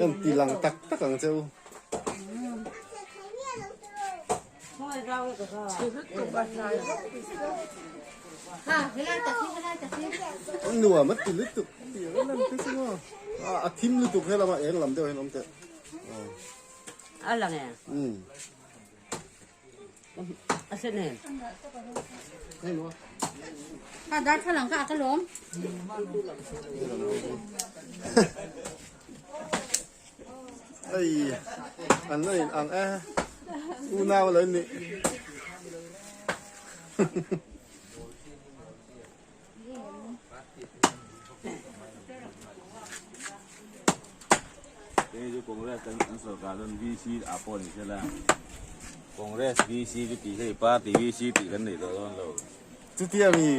En ti lang tak tak ang che u. Nuam a ti lutuk tiang a lan te chu maw a thim lutuk he lama eng lam deuh hian awm teh. A lang em? Umm. A sen em? A darthlalang kha a ka lawm. Hei an la in ang e unau lo ni. Hei chu Congress an an sorkar chuan VC ah pawh ni sela Congress VC chu tih hei party VC tih kan neih tawh dawn lo. Chutia mi.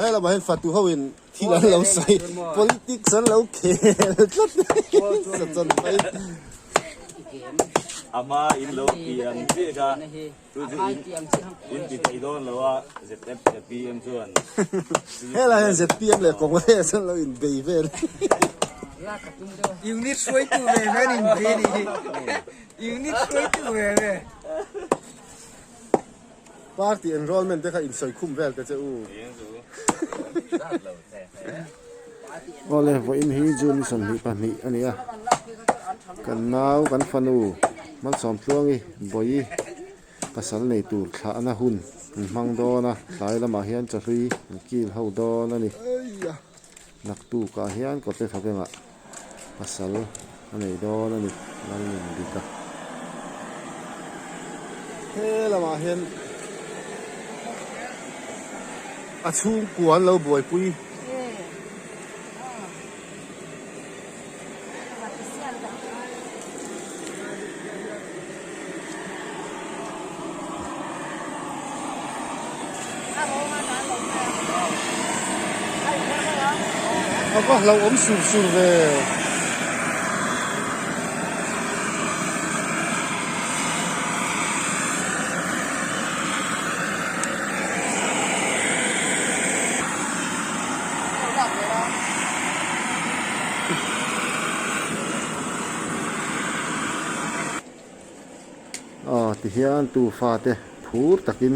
He lamah hian fatu ho in thil an lo sawi politics an lo khel tlat sa chan mai. A hma in lo piang chiah kha chu chu in in ti thei dawn lo a ZF ZPM chuan. Helai hian ZPM leh Congress an lo in bei vel. Unit hruaitu ve ve an in bei a nih hi. Unit hruaitu ve ve. Party enrollment te kha insawi khum vel te che u. Awle vawiin hi June 22 a ni a, kan nau kan fanu Malsawmtluangi Bawihi pasal nei tur thlahna hun an hmang dawn a, tlai lamah hian chawhlui an kil ho dawn a ni. Naktukah hian kawte thavengah pasal a nei dawn a ni Lalnundika. He lamah hian a chhungkua an lo buaipui. A va hlauhawm sur sur ve. Aw tihian tu fate phur takin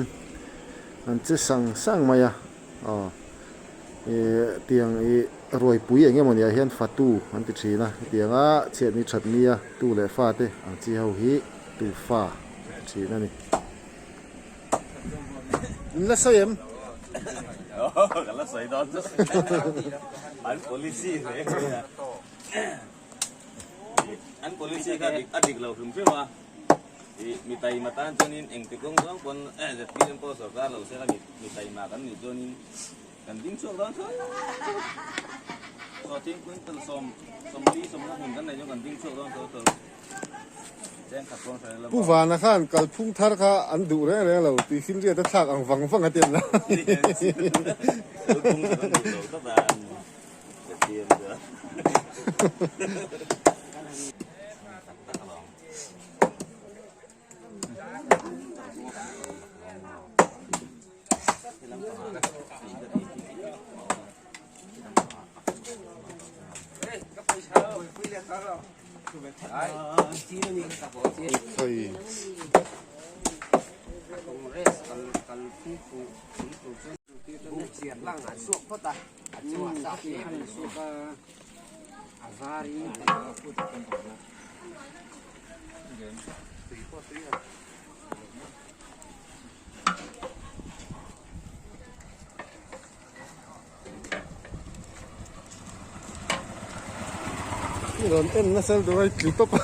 an che sang sang mai a aw ih tiang ih ruaipui eng emaw niah hian fatu an ti thin a hetianga chhiatni that nia tu leh fate ang chi ho hi tu fa an ti thin a ni. In la sawi em? Ka la sawi dawn chu. An policy hle mai a. An policy kha dik a dik lo hrim hrim a. I mi taima tan chuanin engti kawng zawng pawn ZPM pawh sorkar lo sela mi taima kan nih chuanin kan ding chhuak dawn tho. Sawhthing quintal 40 sawmna hmun kan nei chuan kan ding chhuak dawn tho tho. Pu Vana khan kalphung thar kha an duh reng reng lo tih Silriat a thlak ang vang vang a tiam la. I rawn en nasa lutuk a i tlu tawp a.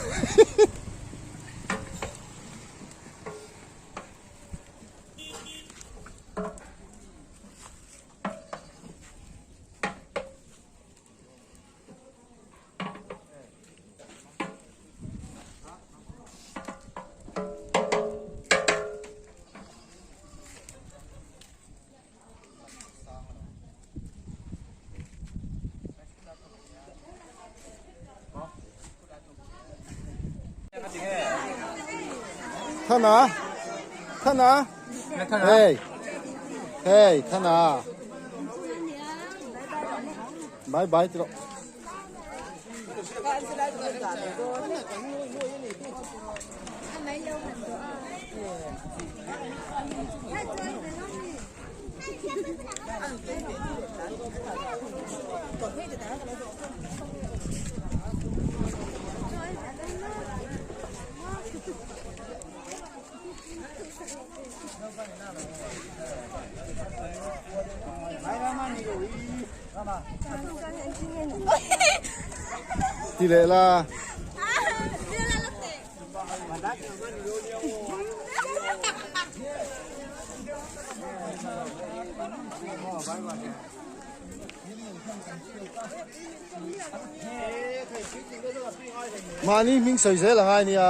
Thana Thana Hey. Hey Thana Bye bye ti rawh. Ti leh la. Mahni hming sawi zel a ngai nia.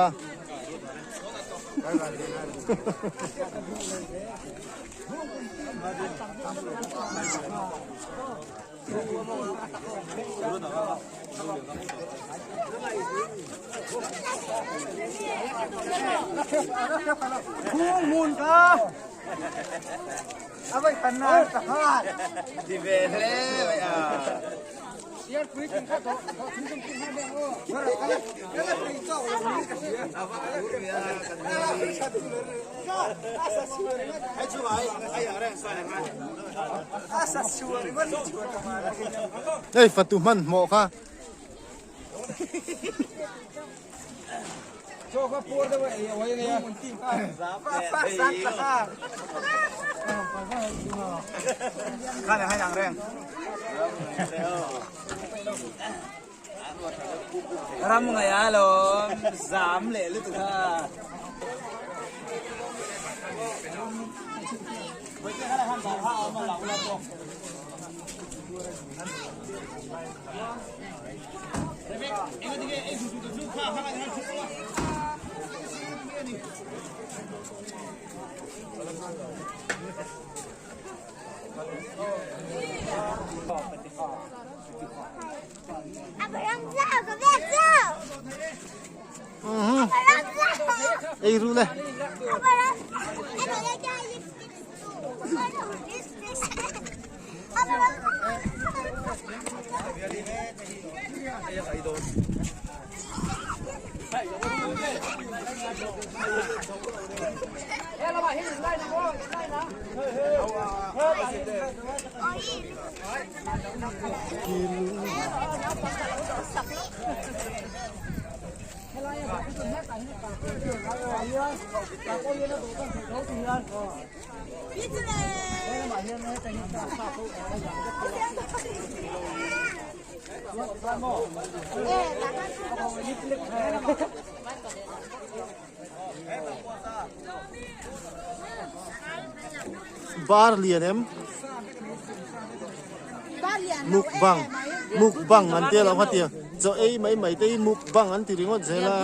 Hei fatu hmanhmawh kha. Ram ngai a lawm zam leh lutuk a. Ei ru le. Bar lian em mukbang mukbang an tia lo kha tia chaw ei mai mai te hi mukbang an ti ringawt zel a.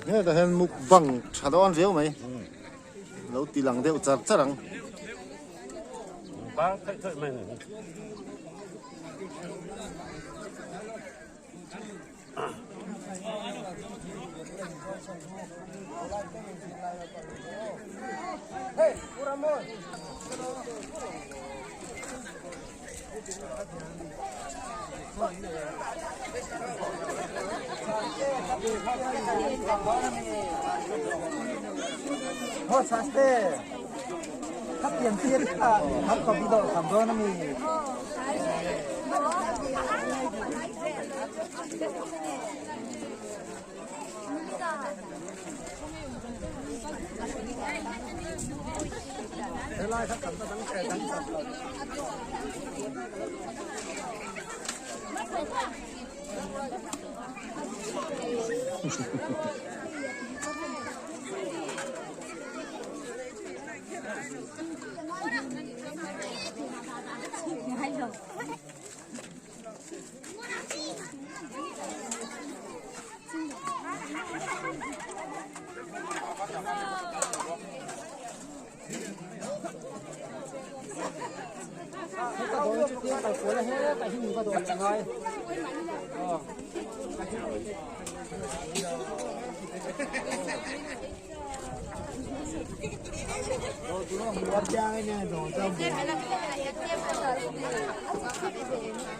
Hetah hian mukbang tha dawn viau mai lo ti lang deuh char char ang.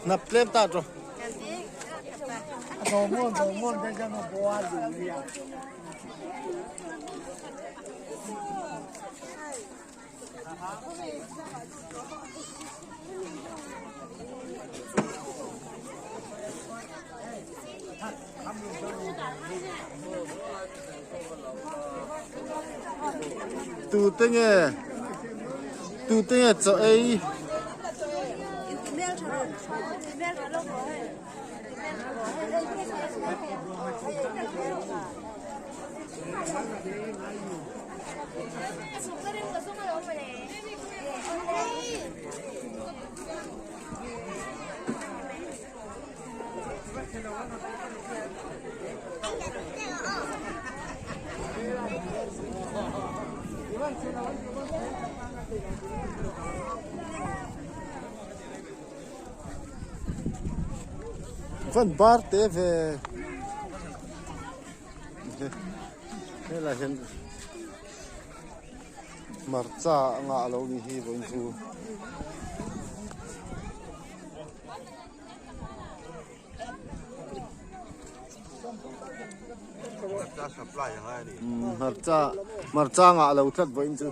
Hnap tlem ta rawh. Tute nge tute nge chaw ei. Van bar te ve helai hian hmarcha a ngah lo ni hi vawiin chu. Hmarcha hmarcha ngah lo tlat vawiin chu.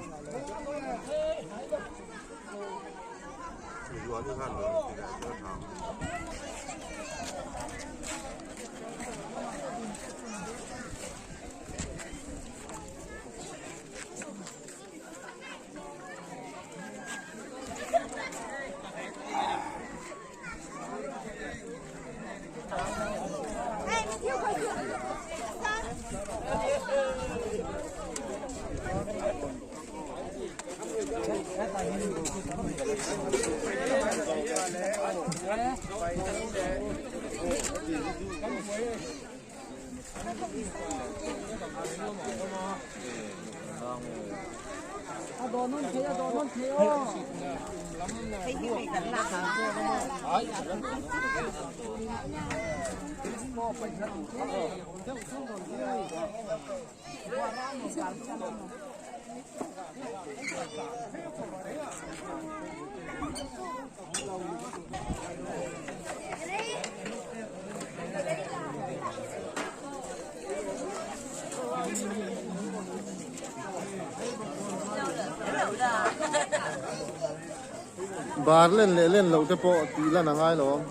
Bar len leh len loh te pawh tih lan a ngai lo ang.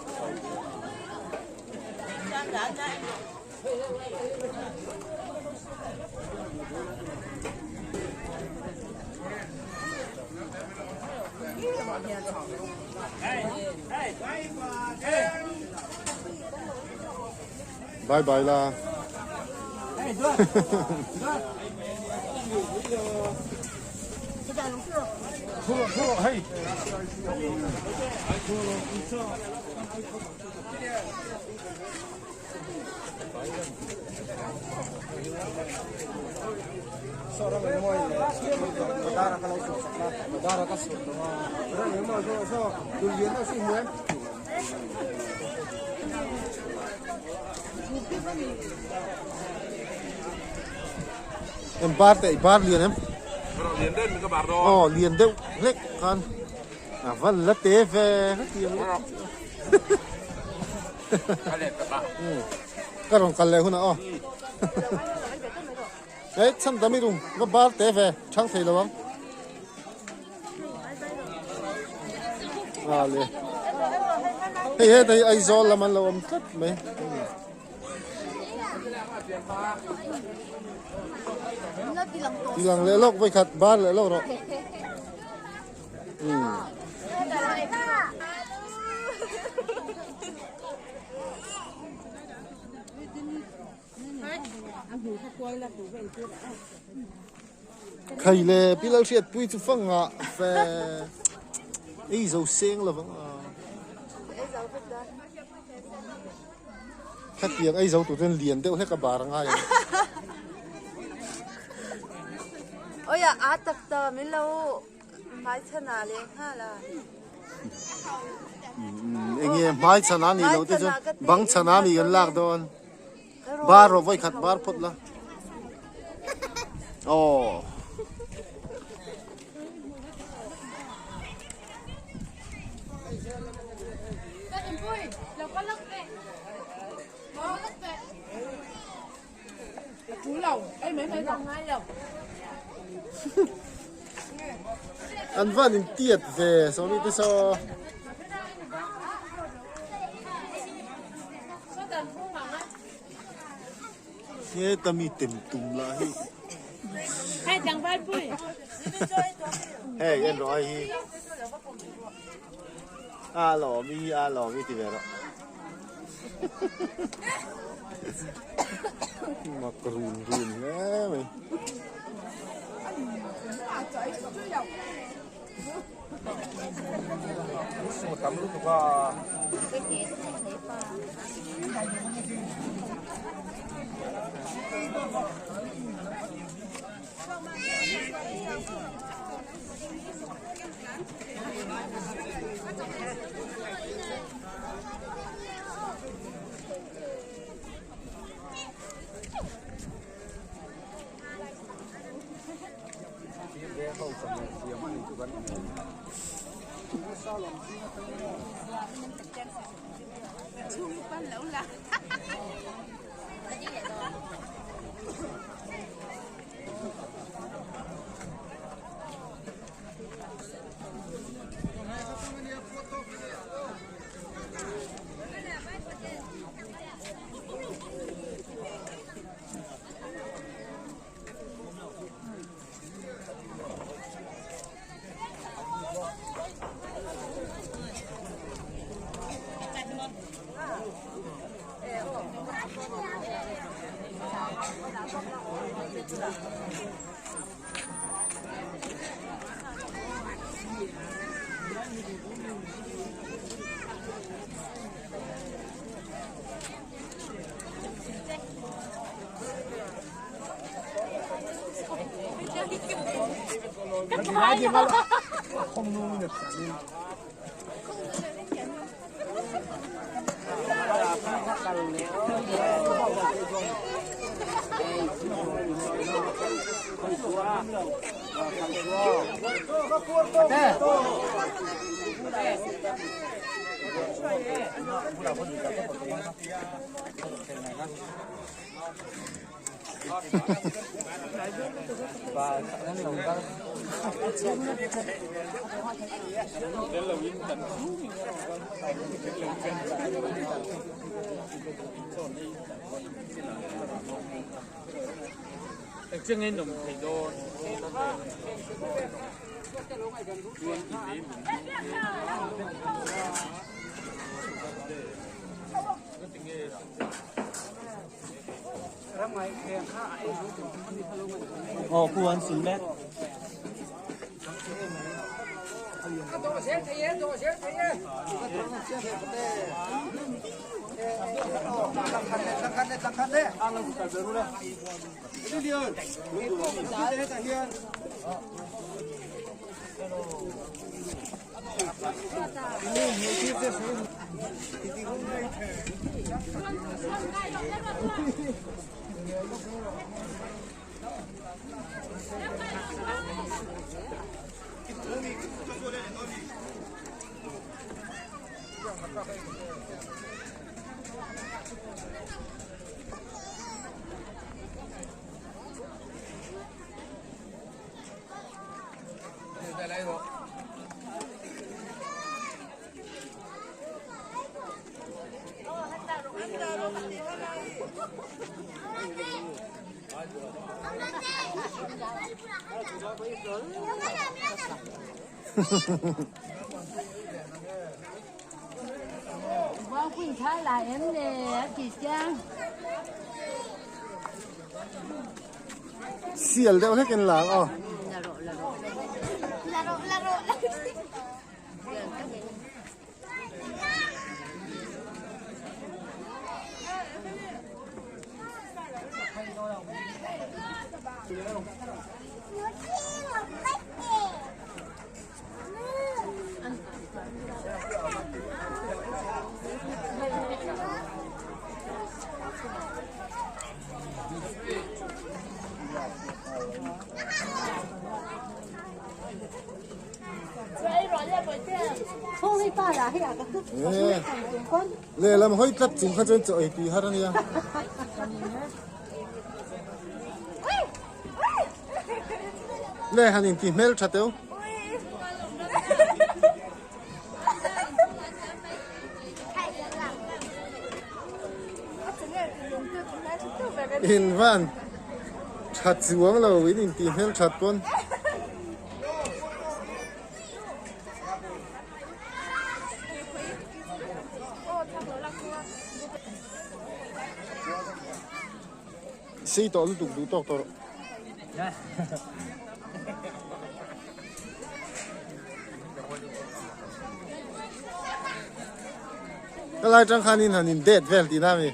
Bye bye la. Em bar te bar lian em? Lian deuh min ka bar dawn. Aw lian deuh hlek khan a van la te ve hetiang. Ka rawn kal leh hunah aw. Hei chhan dam i rung va bar te ve chhang thei lo ang. A le. Hei he hei Aizawl lam an lo awm tlat mai. Tilang leh lawk vawikhat bar leh lawk rawh. Khai le Pi Lalhriatpui chu fa ngah fe ei zo seng lo vang a. Khatiang ei zo tur chuan lian deuh hlek a bar a ngai ang. Awia a tak ta min lo hmaichhan ah leh nghal a. Enge hmaichhan a nih loh te chuan bang chhan a mi kan lak dawn. Bar rawh vawi khat bar phawt la. Aw. An van in tiat ve sawmi te saw. Heta mi tem tum lah hi. Hei en rawh ai hi. A lawm i a lawm i ti ve rawh. Mak run run hle mai. Sial deuh hlek in lang aw. Lehlam hawi tlat chung kha chuan chaw ei tui har a nia. Le han in ti hmel tha teu. In van tha chuang lo in in ti hmel that pawn. Sei tawh lutuk duh tawk tawh rawh. Ka lai tang khan in han in date vel tihna mi.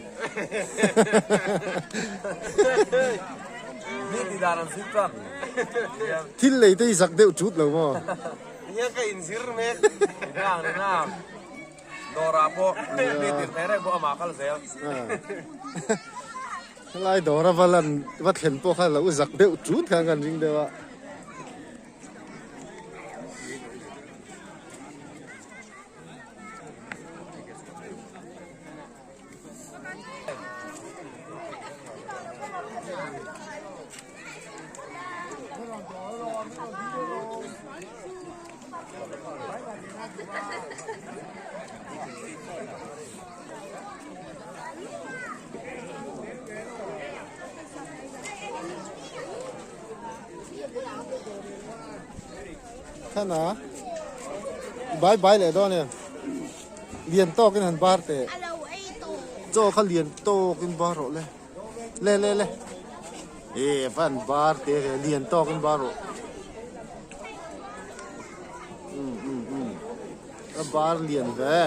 Mi ti dan an zir tan. Thil lei te i zak deuh chut lo maw? Nia ka in zir mek. Nang nang. Dawrah pawh mi tir thei reng pawh amah kal zel. Helai dawra va lan va thlen pawh kha lo zak deuh tut khan kan ring deuh a. Thana bai bai leh dawn em lian tawkin han bar teh chaw kha lian tawkin bar rawh le le le le e van bar te ve lian tawkin bar rawh um um um a bar lian ve.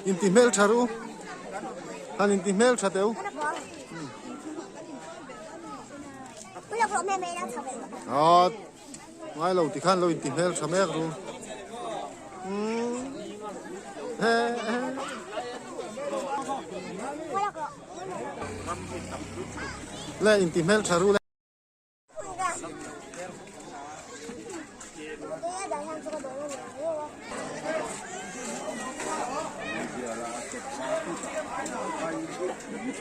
Inti hmel tha ru han inti hmel tha teu Ngai lo tikhan lo inti hmel tha mek ru. Le inti hmel tha ru le.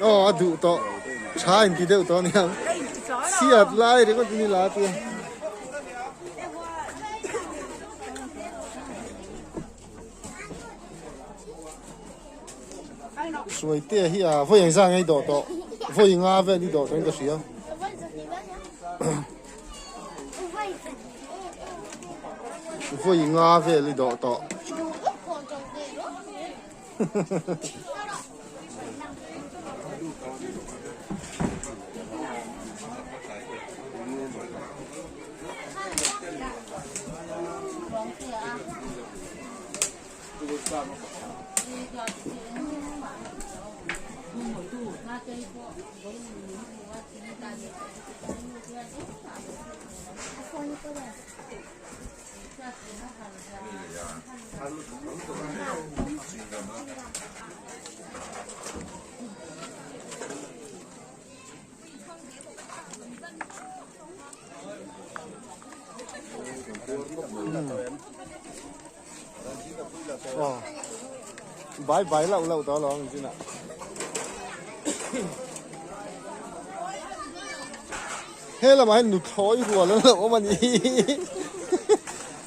Aw a duh tawh tha inti deuh tawh aniang chhiat lai ringawt in i la tia. Hruaitea hi a vawi engzah nge i dawh tawh vawi nga vel i dawh tawh in ka hria. Vawi nga vel i dawh tawh. Bai bai loh loh tawh alawm engtin ah. He lamah hian nuthlawi rual an lo awm a ni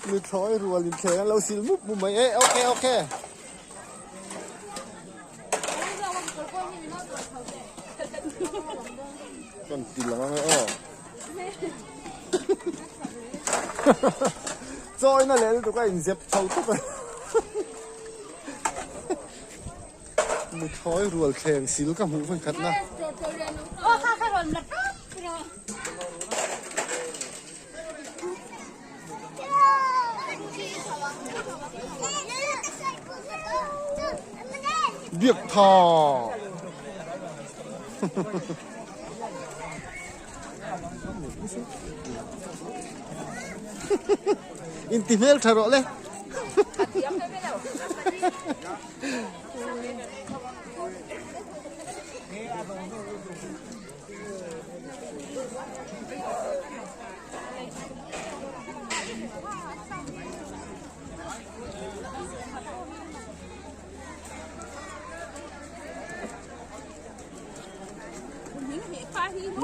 nuthlawi rual inthleng an lo sil mup mup mai e okay okay. Kan ti lang ang e aw. Chawina leh lutuk a inzep chho tawp a. Muthawi rual thleng sil ka hmuh vawi khat na. Biak tha. In ti hmel tha rawh le.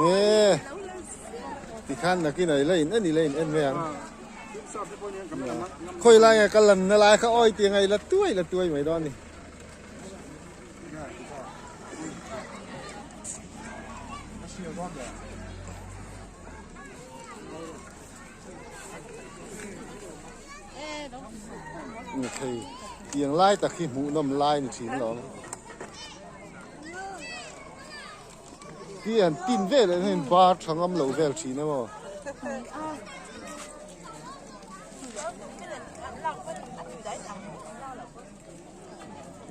Nge tikhan nakin ai la in en i la in en mai ang khawi lai nge ka lan na lai kha awi tiang a i la tuai la tuai mai dawn a ni. Thei tiang lai tak hi hmuh nawm lai ni thin lo hi an tin vel ah hian bar tha ngam lo vel thin emaw.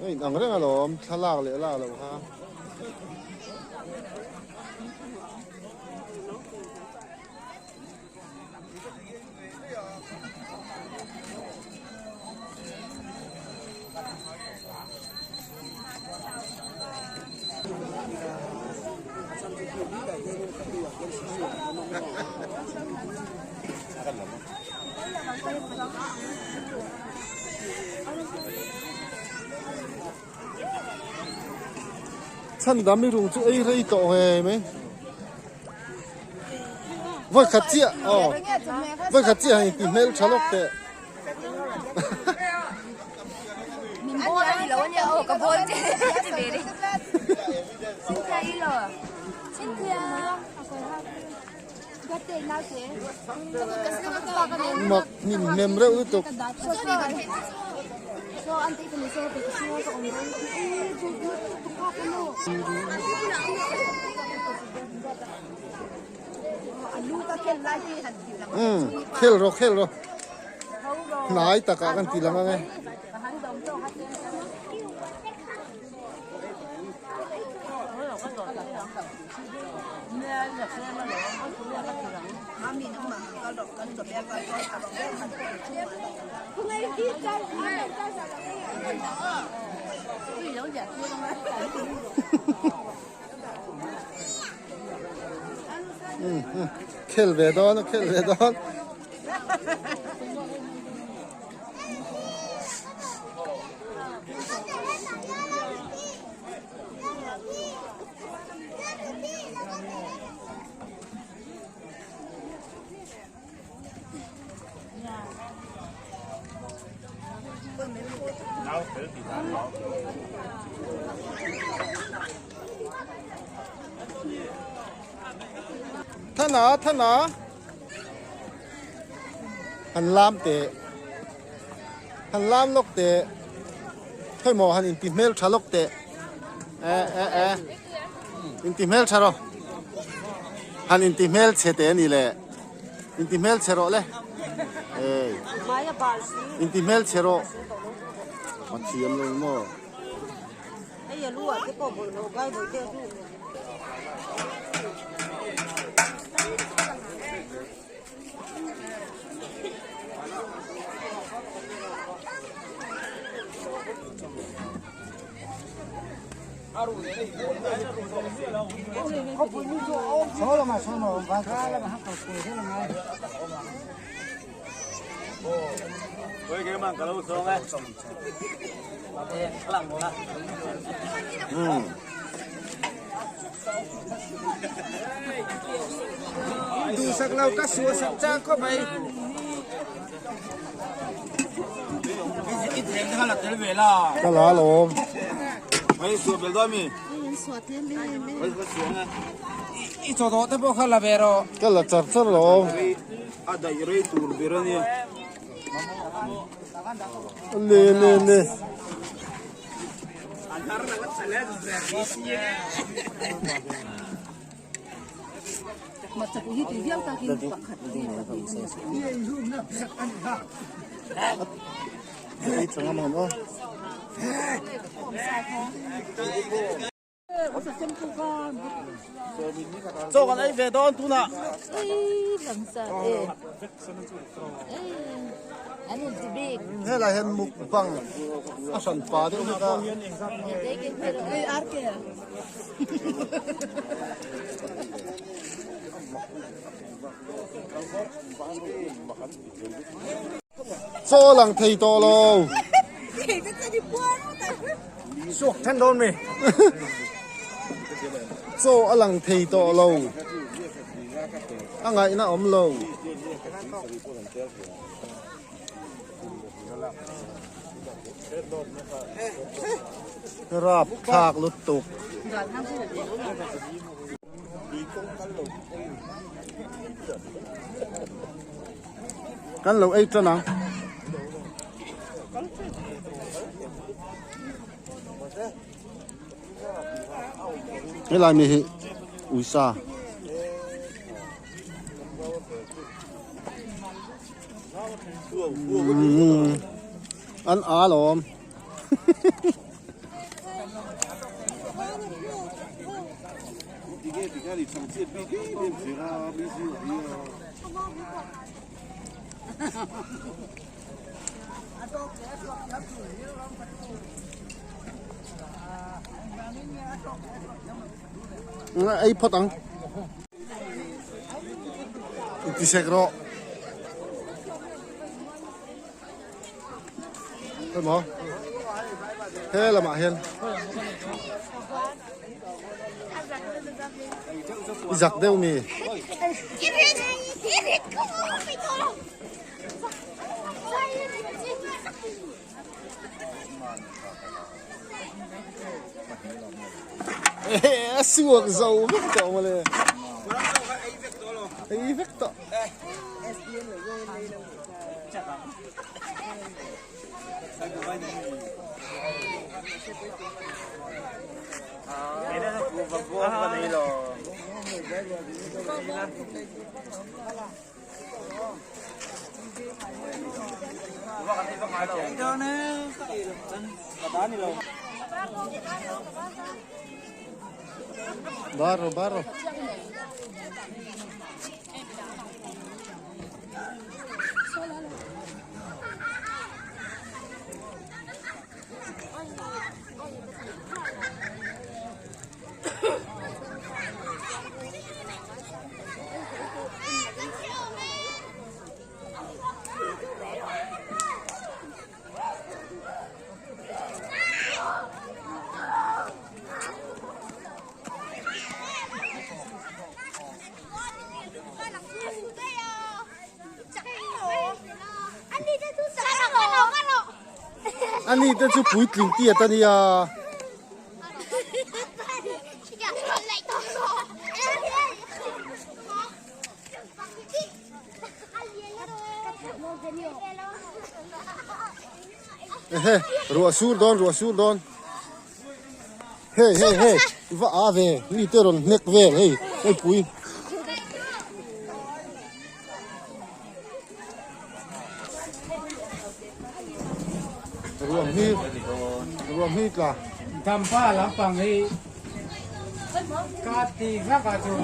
A in ang reng alawm thlalak leh lak loh kha. Chhan dam i rung chu ei rei tawh nge mai. Voi khat chiah aw voi khat chiah hei ti hmel tha lawk teh. Min bawl a ni lo ania aw ka bawl che ti ve ri. Cynthia i lo. Cynthia. Mak hnim hnem reuh lutuk. Umm khel rawh khel rawh hnai takah kan ti lang ang e. Khel ve dawn a khel ve dawn. Thana thana han lam teh han lam lawk teh khawi maw han inti hmel tha lawk teh eh eh eh inti hmel tha rawh han inti hmel chhe teh a ni le inti hmel chhe rawh le ei inti hmel chhe rawh a thiam lo maw. Duhsak lo ka suah sak chang khawp mai. Ka la alawm. I chawdawh te pawh kha la ve rawh. Ka la char char alawm. A daih rei tur ber a nia. Le le le. Ei chang a mang aw. Chaw kan ei ve dawn tunah. Helai hian mukbang a hran pa deuh hlek a. Chaw lang thei tawh lo. Suak then dawn mi. Chaw a lang thei tawh lo. A ngaihna awm lo. Rap thlak lutuk. Kan lo ei tan ang. Helai mi hi uisa. An a lawm. Ei phawt ang. Intisek rawh. Emaw he lamah hian i zak deuh mi. A suak zo vek tawh mawle. Ei vek tawh. Baro baro. Ani te chu puitling tiat a nia. Ehe ruah sur dawn ruah sur dawn. Hei hei hei i va a ve mi te rawn hnek vel hei hei pui. Ruam hi ruam hi tla. Dampa lampang hi ka ti vak a chu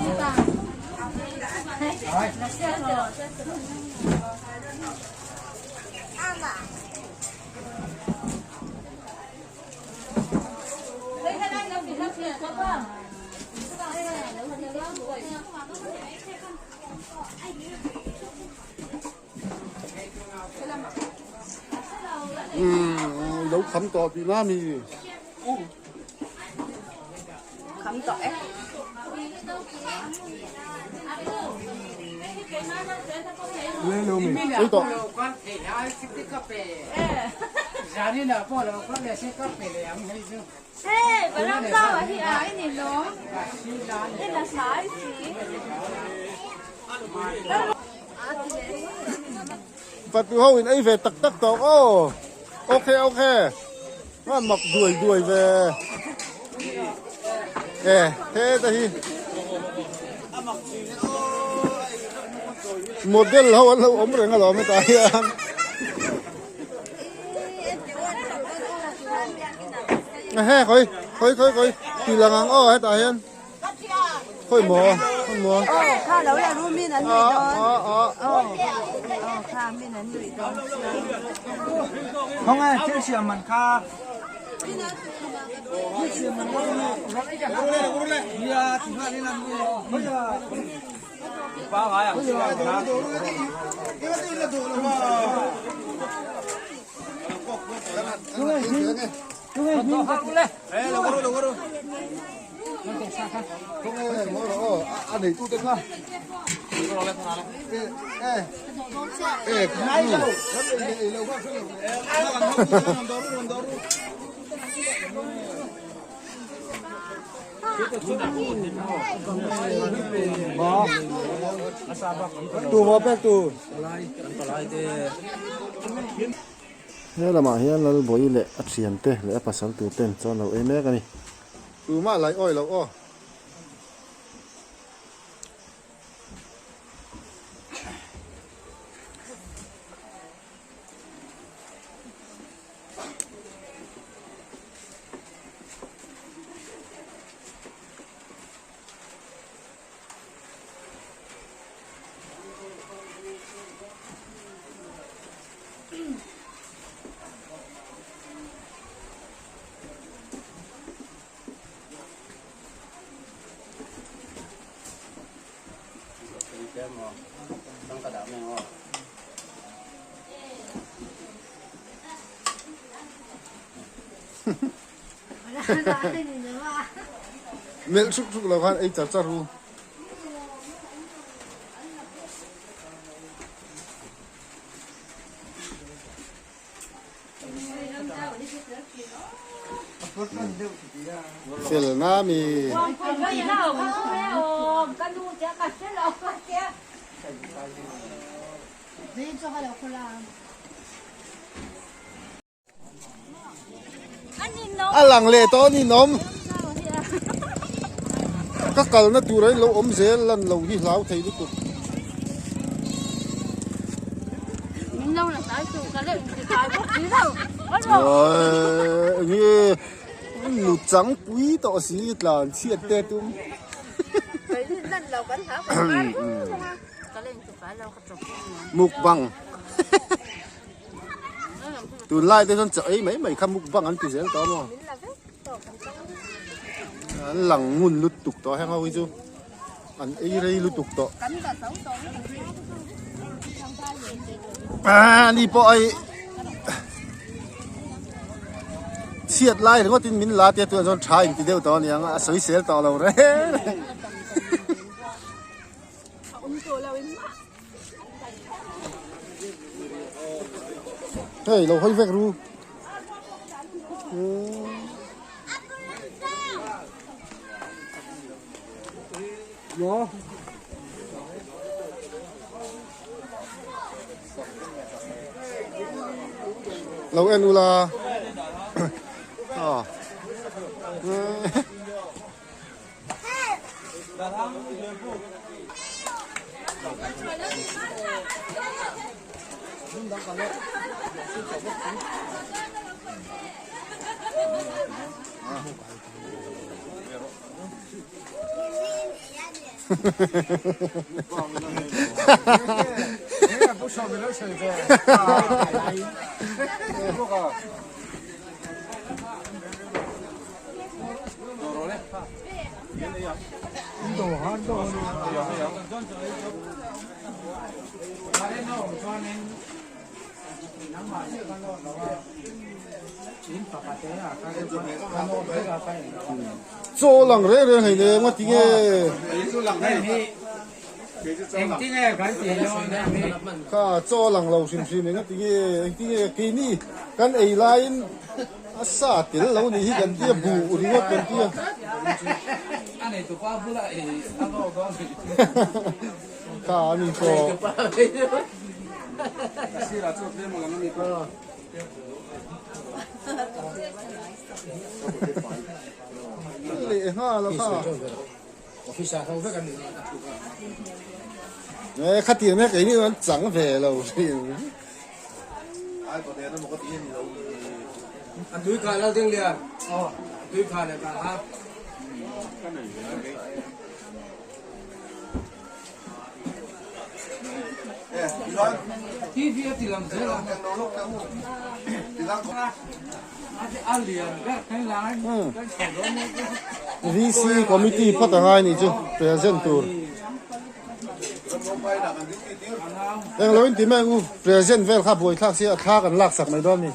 ai. Umm lo kham tawh tih na mi. Kham tawh e. Ei tawh. Fatu ho in ei ve tak tak tawh aw ok ok a mak duai duai ve e heta hi model ho an lo awm reng alawm hetah hian. He khawi khawi khawi khawi ti lang ang aw hetah hian khawi maw khawi maw aw kha lo la ru min an nuih dawn aw aw kha min an nuih dawn Không ai thil siam man kha He lamah hian Lalbawi leh a thiante leh a pasal tur ten chuan lo ei mek a ni. Tumah lai awi loh aw. Melh suk suk lo khan ei char char ru. Fel na mi. A lang leh tawh a ni nawm. Ka kalna tur a lo awm zel lan lo hi hlau thei lutuk. Enge nu chang pui tawh si tlan chhiat te tum. Mukbang. Tunlai te chuan chaw ei mai mai kha mukbang an ti zel tawh a maw? An lang ngun lutuk tawh heng ho hi chu an ei rei lutuk tawh. Ah ni pawh ai chhiat lai ringawt in min la tia tunah chuan tha in ti deuh tawh a niang a a sawisel tawh lo reng reng. Hei lo hawi vek ru. Lo en ula. Ah. Chaw lang reng reng hei nen ngawt tinge. Kha chaw lang lo hrim hrim engati nge engtinge keini kan ei laiin a sa tel lo nih hi kan tia buh ringawt kan tia. Kha ani pawh. Leh nghal a kha. Eh khatiang mek ei an chang ve lo thin. A tui kha lal ding lian. Aw tui kha le ka ha. TV a ti lang zel a. A lian ber kan lai kan chho dawn mai chu. VC committee phawt a ngai nih chu present tur. Englo in ti mai ang u present vel kha buaithlak sia a thla kan lak sak mai dawn a ni.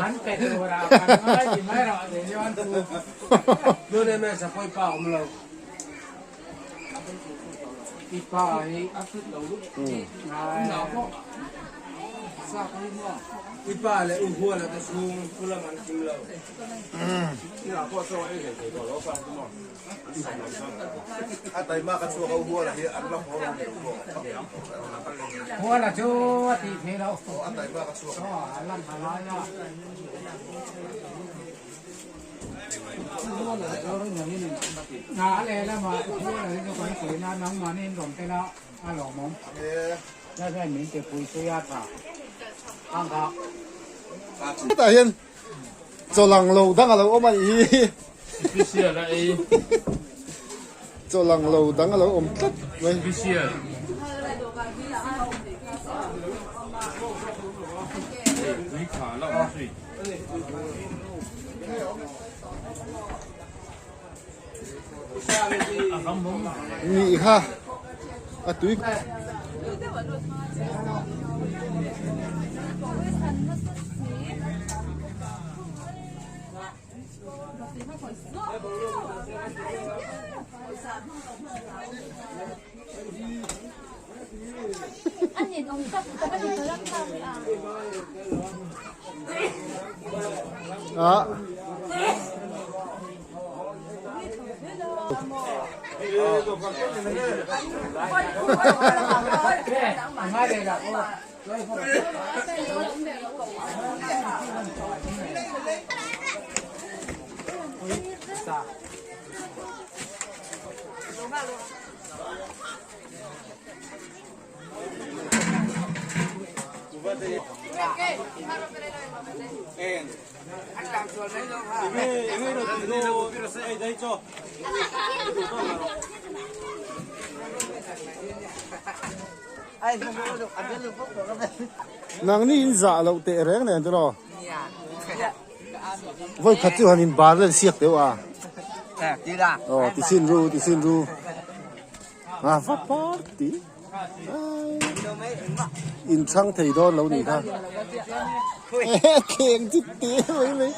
An pe tur ah kan ngai ti mai rawh ti chuan chu. Tun em em sapawih pa awm lo. I pa hi a fit lo lutuk. I pa leh u huala te chhung thu lam an kim lo. Huala chu a tih theih loh. A lan a lai a. A lehlamah huala hi chu kan sawi na nangmahni in rawn tel a a lawmawm. Hei min ti pui pui a tha ang kha. Hetah hian chaw lang lo dang a lo awm a nih hi. Special a ei. Chaw lang lo dang a lo awm tlat mai. Special. Tui kha la awm zui. Nih kha a tui. Ah. Nangni in zah loh teh reng nen tiraw? Vawi khat chu han in bar vel siak teuh a. Aw ti sin ru ti sin ru. A va party. In chhang thei dawn lo nih kha. Kheng chu te mai mai.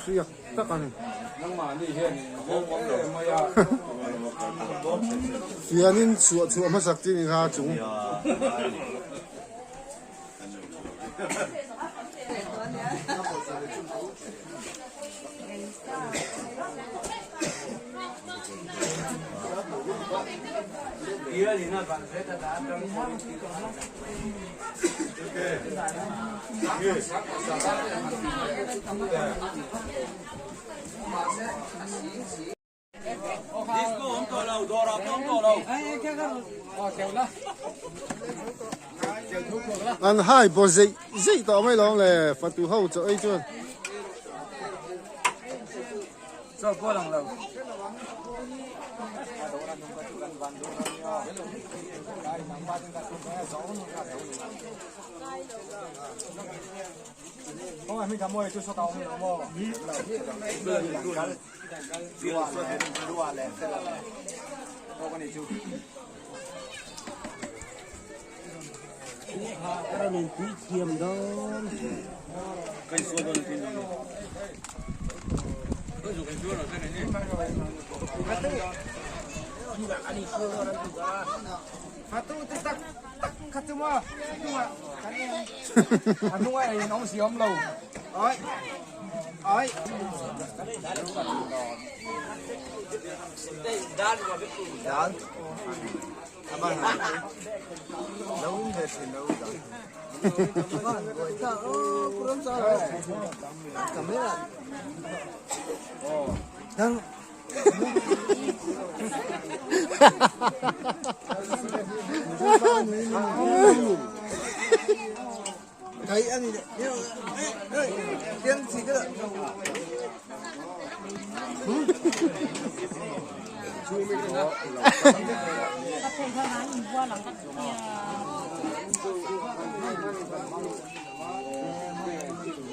Hriak tak a ni. Fianin chhuah chhuah hmasak chi ni kha chung. An hai baw zeih zeih tawh mai lawm le fatu ho chaw ei chuan.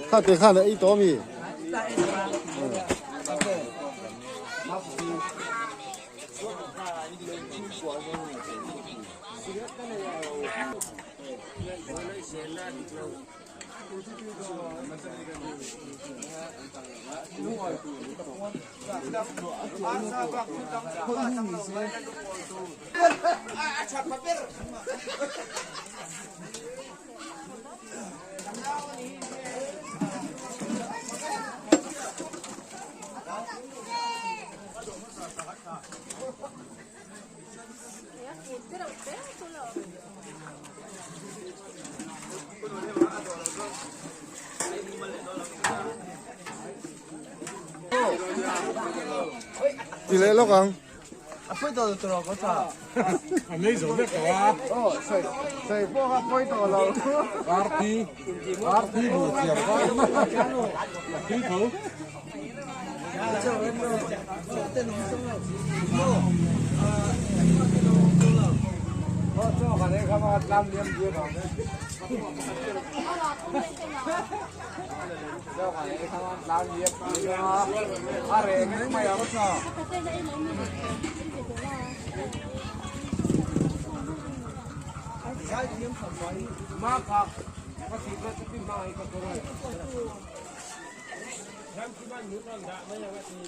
Kha te khan a ei tawh ami? Ti leh lawk ang.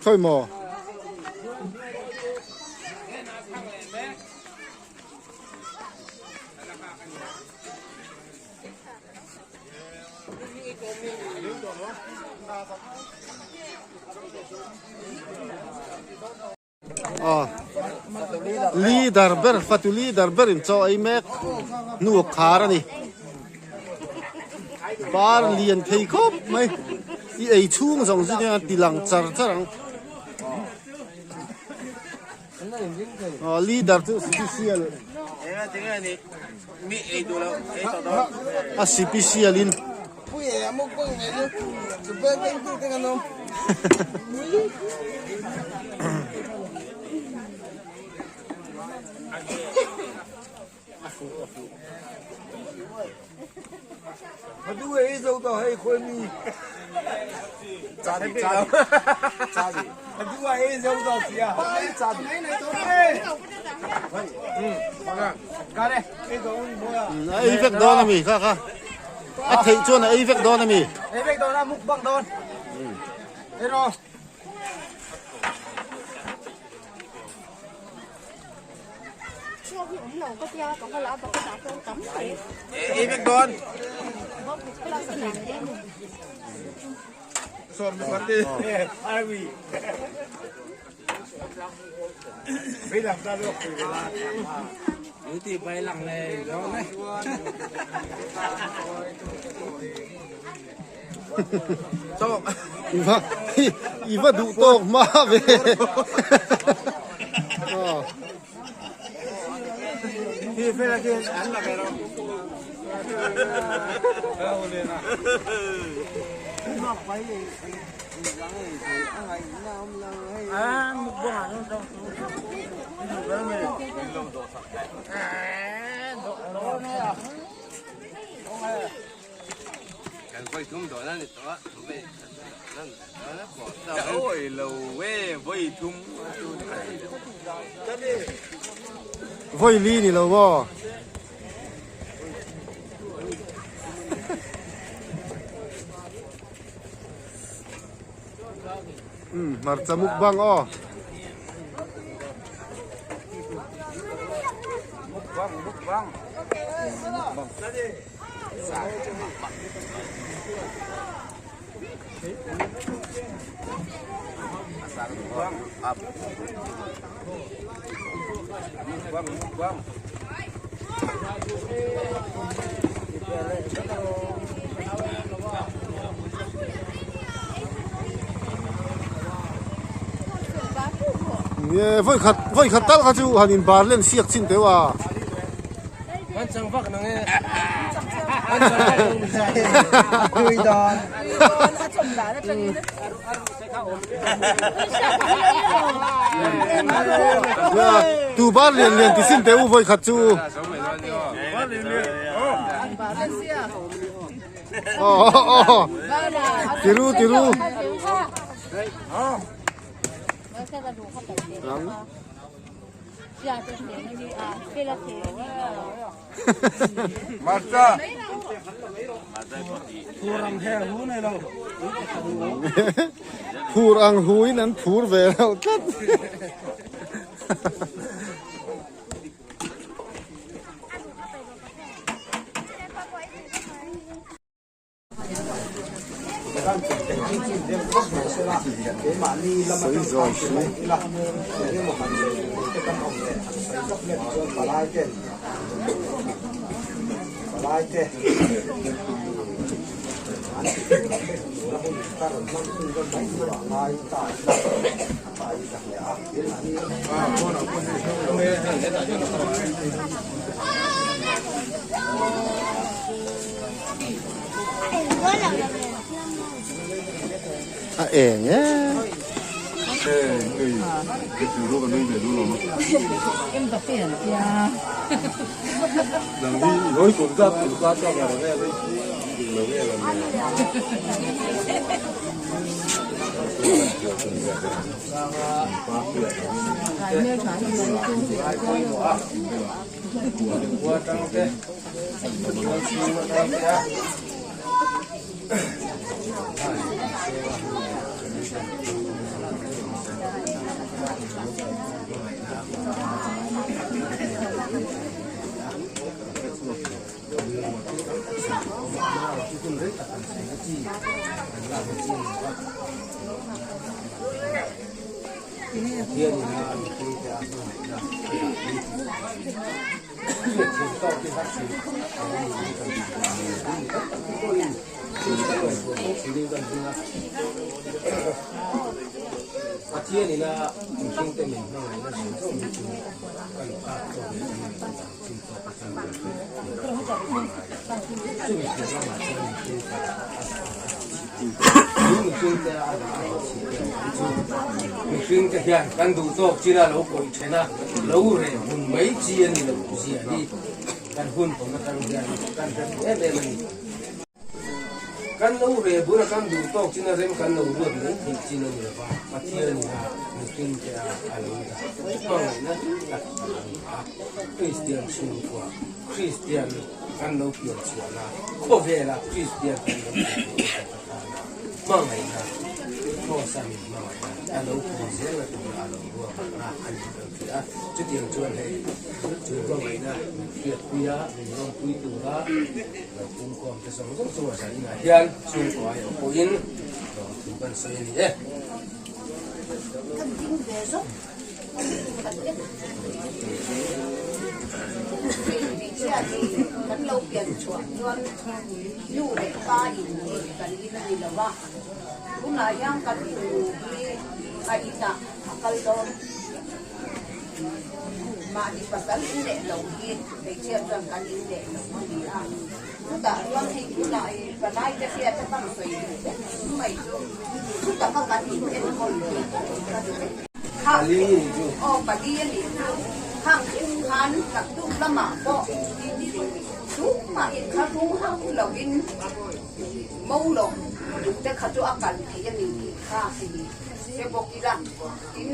Khawi maw? Leader ber fatu leader ber in chaw ei mek hnu a khar a ni bar lian thei khawp mai i ei chhung zawng chu nia ti lang char char ang aw leader chu special a special in. A ei vek dawn a mi kha kha. A theih chuan a ei vek dawn a mi? Ei vek dawn a mukbang dawn. I va i va duh tawk hma ve. Vawi li ni lo maw? Umm hmarcha mukbang aw. Mukbang mukbang. Nge vawi khat vawi khat tal kha chu han in bar len siak chin teuh a. Tu bar lian lian ti sin teh u vawi khat chu. Tiru tiru. Phur ang huin an phur ve lo tlat. Sawi zawi si. A eng e. Mihring te hian kan duh tawk chin a lo kawih then a, lo reh hun mai chi a ni lo zia hi kan hun tawn atang hian kan hre fuh em em a ni. Kan lo reh bur a kan duh tawk chin a rem kan lo ruat mai theih chin a ni lo va, Pathian ina mihring te a a lo dah hmangaihna tak a lo ni a, Kristian chhungkua, Kristian kan lo pian chhuahna khawvela Kristian kan lo pian chhuahna tak atana hmangaihna Kross-a. kan hria a. Chutiang chuan hei chu hmangaihna min hriatpui a, min lawmpui tura lo pungkhawm te zawng zawng chungah zan inah hian chhungkaw aiawh pawhin lawmthu kan sawi a ni e. Kan ding ve zawk Kan lo pian chhuah chuan nu leh pa in hi kan in a ni lo va, tunah hian kan innu hi a inah a kal dawn. Mahni pasal in leh lo hi hmeichhia chuan kan in leh lo a ni a, chutah chuan hei tunah i palai te hriat a tam sawi duh vek mai chu chutaka kan in enkawl hi ka duh e. Kha aw pali a nih chu khang chung khan taktuk lamah pawh tumah in kha hrung hauh lovin mo lawm duh te kha chu a kal theih a ni tih kha hei hre bawk ila tin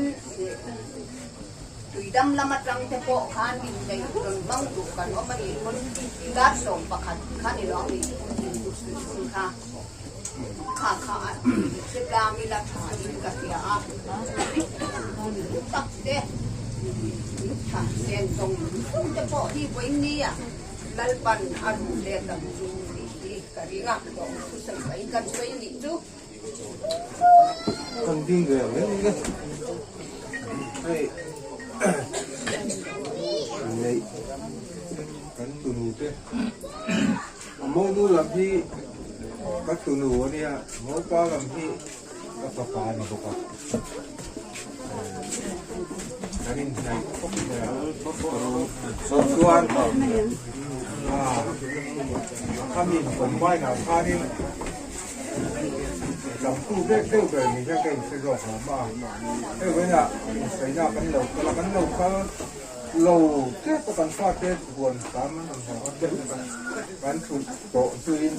Tuidam lam atang te pawh khan inneih rawn hmang duh kan awm a nih pawn dar 11 kha ni lo ang ni chhun kha kha kha a hre tlang ila tha in ka hria a tak te tha chen zawng zawng te pawh hi vawiin nia Lalpan a ruh let ang chu tih hi ka ring a thusawi pahin kan sawi nih chu. Kan ding ve ang em nge hei neih kan tunu te a monu lam hi ka tunu a nia mopa lam hi ka fapa a ni bawk a kan inhnaih khawp mai a chuan khami combine ah khanin. Lamtu vek deuh ber ni hian ka inhre zawk lo mah a, hei vawiinah insaina kan lo kal a, kan lo kal lo tep a kan fate huan hram an rawn haw a kan thut tawh hnuin.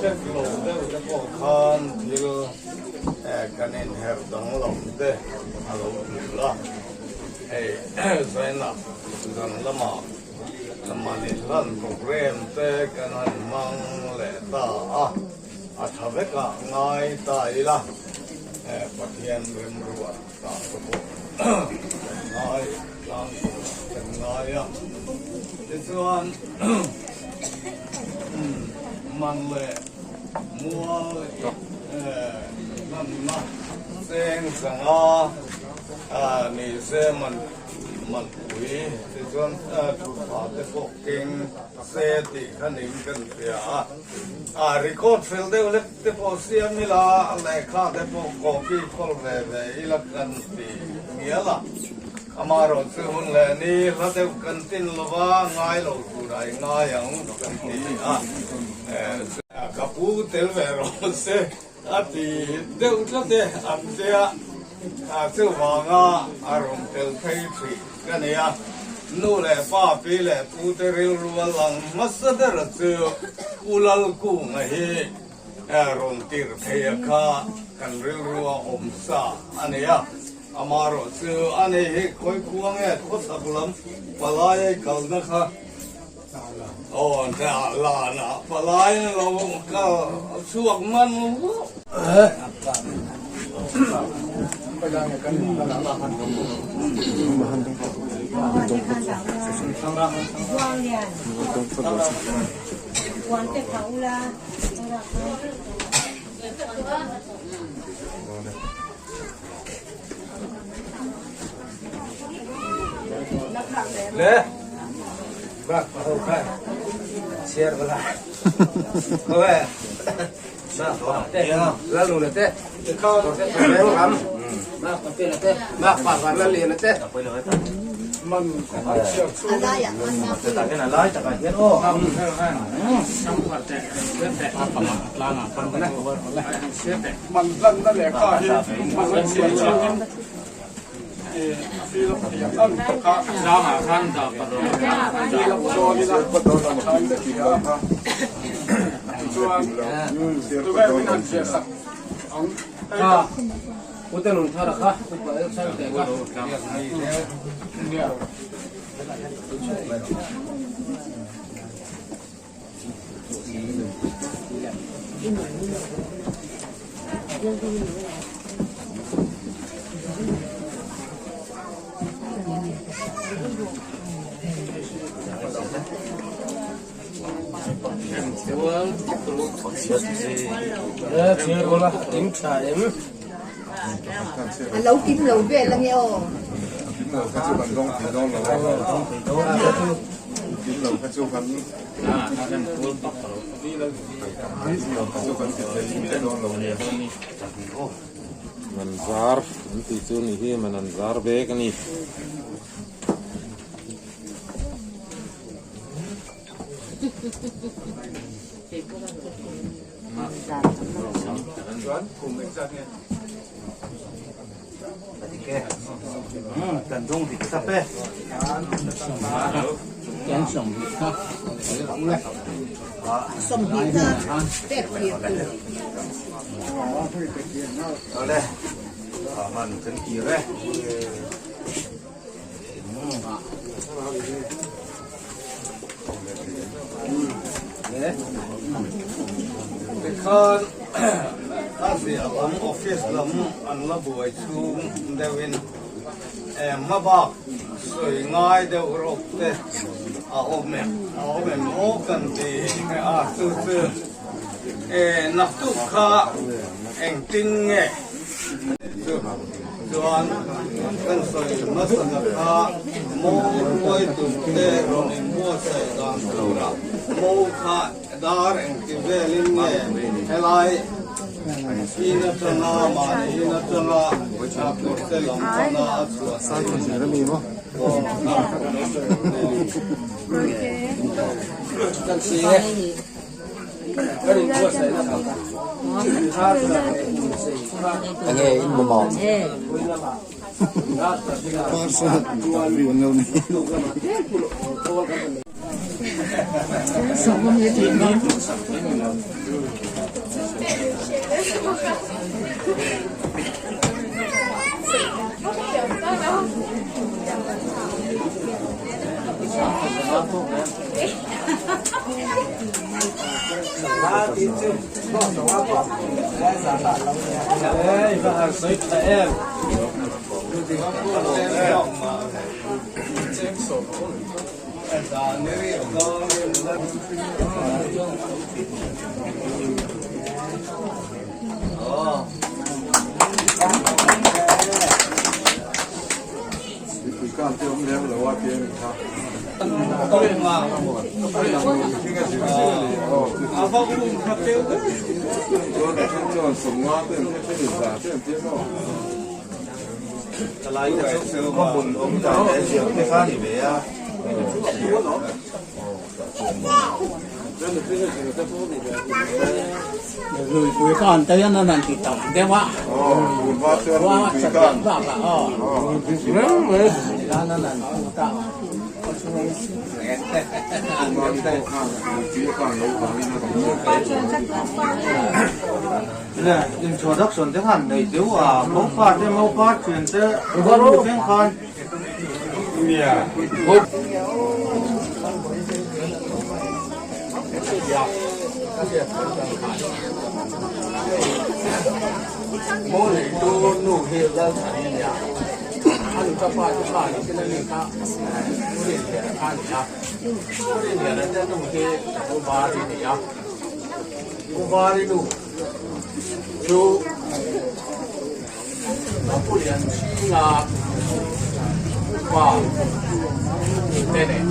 Hrep lo deuh te pawh khan thil kan inherh danglam te a lo tul a, hei zaina zan lamah man inhlan program te kan han hmang leh ta a, a tha vekah ngai ta ila Pathian remruat ta te pawh kan ngai tlang turah kan ngai a, tichuan Man leh mual hmanna cheng zanga ni se man manpui tichuan thutphah te pawh keng se tih kha ning kan hria a, a record fel deuh lek te pawh siam ila lehkha te pawh copy khawl ve ve ila kan ti ngial a. Amaherawh chu hun leh ni hla deuh kan tin lova ngai lo tur a i ngai ang kan ti a, ka pu tel ve rawh se a ti deuh tlat e an tia, chuvanga a rawn tel phei thrih ka ni a, nu leh pa pi leh pu te rilru a lang hmasa ber chu Pu Lalkunga hi rawn tir thei a kha kan rilru a awm sa a ni a. Amaherawh chu a nei hi khawi khua nge khawchhak lam palai a i kalna kha aw lan ah palai a lo kal chhuak man vuk. Le bak pa ho khan share bala oe na te la lu le te te ram na A lo kim lo vel ange aw. Kim lo kha chu kan dawng thei dawn lo a. Kim lo kha chu kan kim lo kha chu kan ti thei mai dawn lo nia. Man zar an tih chu ni hi man an zar vek a ni. Tikhan a ziah lam office lam an la buai chhung deuhin hmabak sawi ngai deuh rawk te a awm em a awm em aw kan ti a chu chu naktuk kha engtin nge chu chuan kan sawi hmasa na kha mo ruai tur te rawn inbuatsaih dan tura mo kha dar engti velin nge helai in atanga mahni in atanga kawrte lam pana a chhuah Enge in mamawh? Mipui khan te awm lem lo a tia ni kha. Chuan a then chuan sawmnga te an tia then in za te an tia maw. Lui kan te hian an han ti tam deuh a. Introduction te khan nei deuh a, mopa te mopa thian te thleng khan. Mo nei tu nu hi lal than a nia, a nu ta pa chu kha ni sin a ni kha Pu Rinliana kha a ni a, Pu Rinliana te nu hi Pu Vari a ni a, Pu Vari nu chu Pu Lianchhinga pa te nen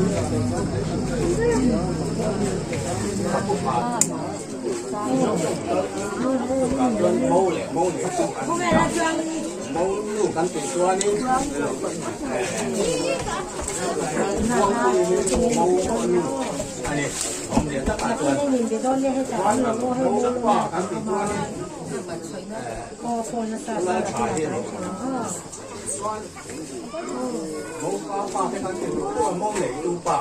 Pu Pa chuan mo leh mo nei chu an ni a. Mo nu kan tih chuanin Buangpuii hi mo nu a ni. Awmzia takah chuan mo pa kan tih chuanin khawlai tha hi a lo awm a. Chuan mo pa pa te kan tih duh pawh mo neitu pa.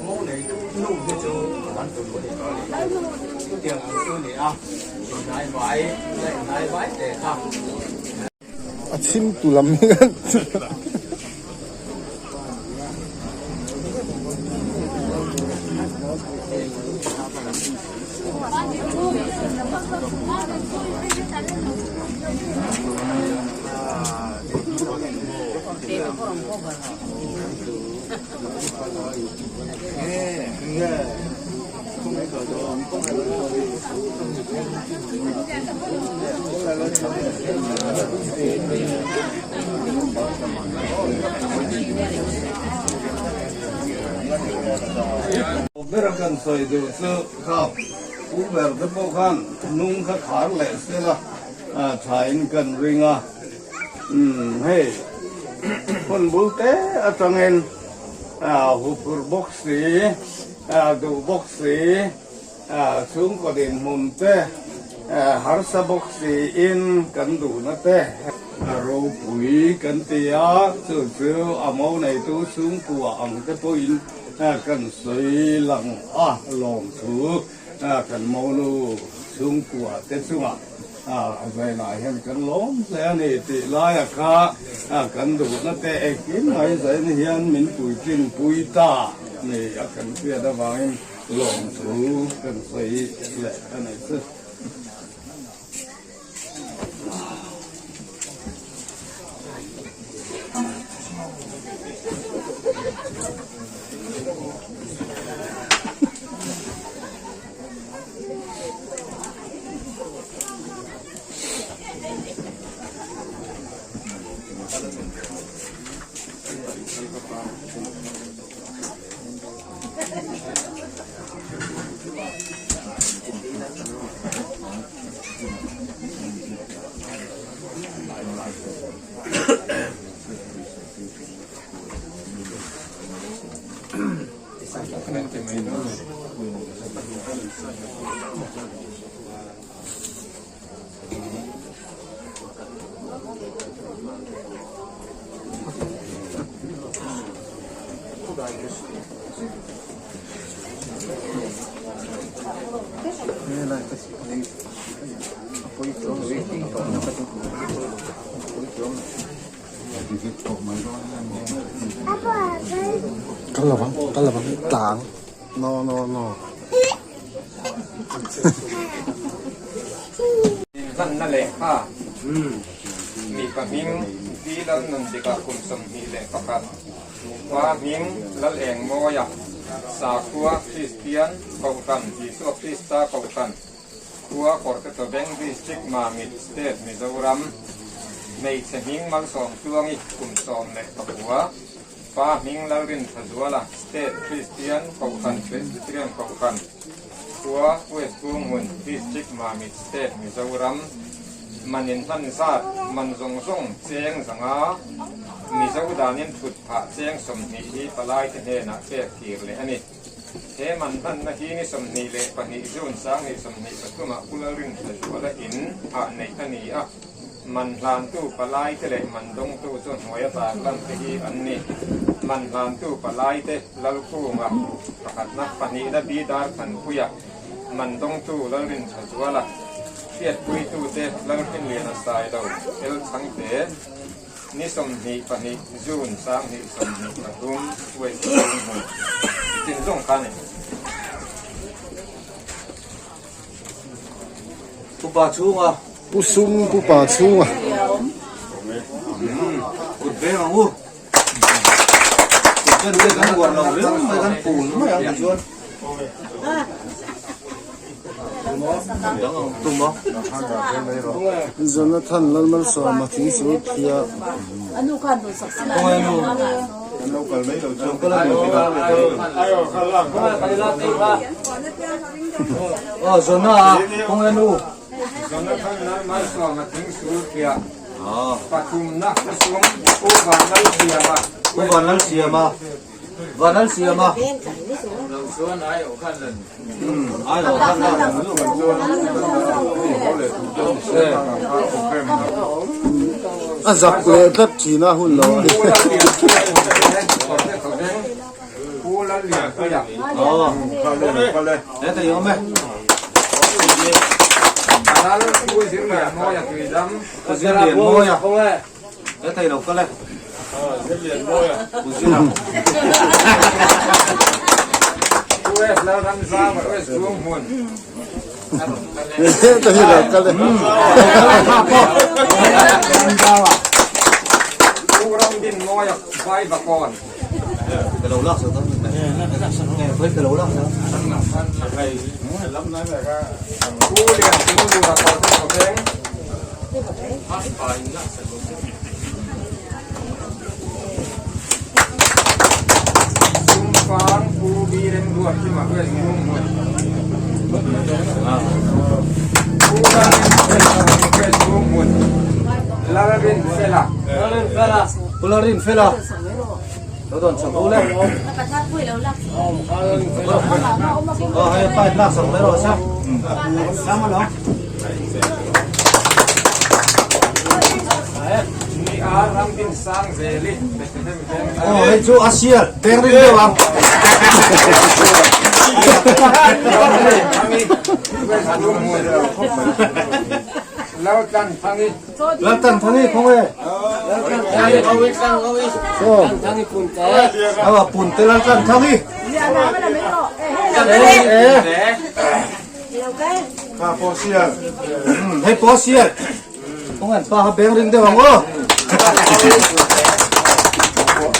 Mo neitu nu hi chu kan tu lu a ni tawh a ni. Chutiang ang chu a ni a, inhnai vai la inhnai vai te kha. A chhim tu lam hian. Ber a kan sawi duh chu kha pu ber te pawh khan hnung kha khar leh sela thain kan ring a. Umm hei hun bul te atangin huphurh bawk si duh bawk si chhungkaw dinhmun te harsa bawk si in kan duhna te a ropui kan ti a chu chu a mo neitu chhungkua ang te pawhin kan sawi lang a lawmthu kan monu chhungkua te chungah. A zainah hian kan lawm hle a ni tih laia kha kan duhna te engkim mai zain hian min puitlin pui ta ni a kan hriat avangin lawmthu kan sawi leh a ni chu. Kal lovang kal lovang tlang no no no. Inhlanna lehkha mipa hming Pi Lalnundika kum 21, pa hming Lalengmawia, Sakhua Kristian Kohhran Isua Krista Kohhran Khua Kawrte Tawbeng District Mamit State Mizoram Hmeichhe hming Malsawmtluangi kum 19, pa hming Lalrinthazuala State Kristian Kohhran Presbyterian Kohhran Khua West Bunghmun District Mamit State Mizoram Man inhlan zat man zawng zawng cheng zanga Mizo danin thut phah cheng 20 hi palaite hnenah pek kir leh a ni. He man hmanna hi ni 22 June 2023 ah Pu Lalrinthazuala in ah neih a ni a, man hlantu palaite leh man dawngtu chu hnuaia tarlan te hi an ni. Man hlantu palaite Lalkunga pakhatna pahnihna Bidar Thanpuia, man dawngtu Lalrinthazuala, hriatpuitute Lalhrinliana Sailo, El Chhangte, Ni 22 June 2023 West Bunghmun chin zawng kha a ni. Pupa chhunga. Pu sum pupa chhunga. Kut veng ang u. Kut ven te kan uar lo riau mai kan pul mai ang tichuan. Jonathan Lalmalsawma thingsul phiah. Jonathan Lalmalsawma Thingsulpiah, pathumna Pu Sum, Pu Vanlalsiama. Pu Vanlalsiama, Vanlalsiama. A zak leh tlat thin a hun lo ah hian. Lalrinfela lo dawn chho ule aw hei pipe lak sak mai rawh se sang alawm aw hei chu a sial peng rin deuh ang Laltan Thangi khawng e Awa punte Laltan Thangi Kha pawh sial. Hei pawh sial. Kawng an pa kha beng ring deuh ang aw.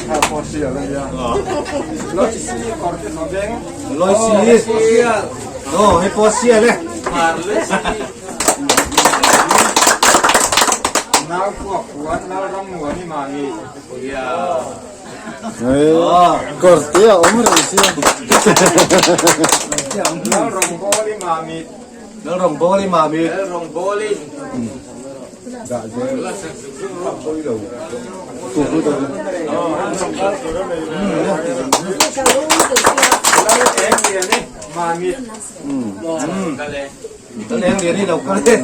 Kha pawh sial a nia. Loisi. Oh, hei pawh sial e. Kawr te a awm reng sia. Lalrawngbawli mami. Dah zel. Pawi lo. Leng lian hi lo kal e.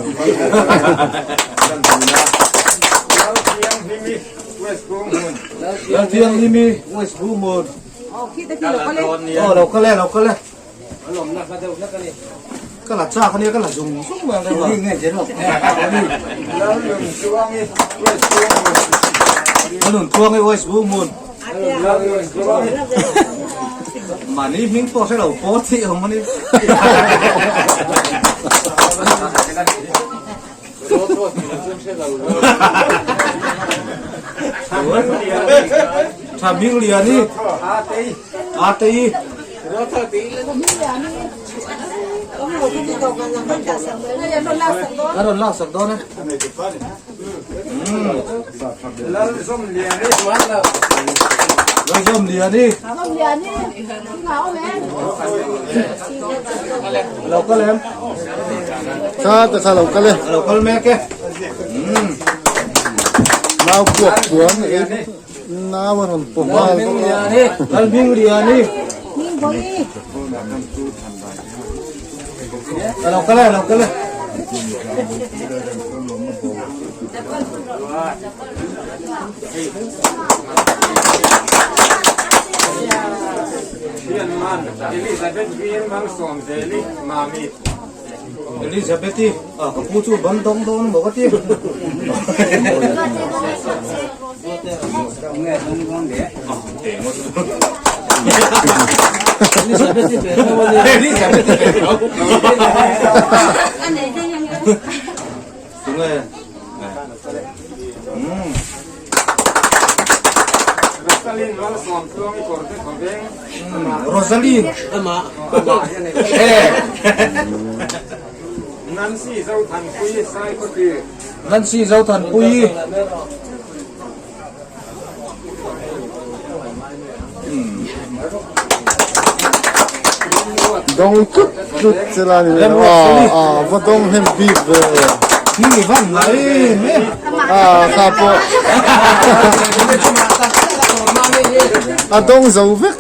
Lalthianghlimi West Buhmun. Aw lo kal e lo kal e. Ka la chak ania ka la zung zung mai ang Lalnuntluangi West Buhmun. Mahni hming pawh hre lo pawh thih awm a ni. Tha hming lian i. A te i. A rawn laksak dawn e. Lalzawmliani. Lo kal em? Kha te kha lo kal e. Lo kal mek e. Nau puak puan e. Nau a rawn paw nghal bawk a. Lalhmingliani. Lo kal e, lo kal e. Elizabeth-i, ah ka pu chu ban dawng dawn maw ka ti. Rosaline Nancy Zothanpuii Dawng tut. tlut sela ni mai lo a a va dawng hnem bik ve. Hi van ngai em em. A kha pawh a dawng zo vek.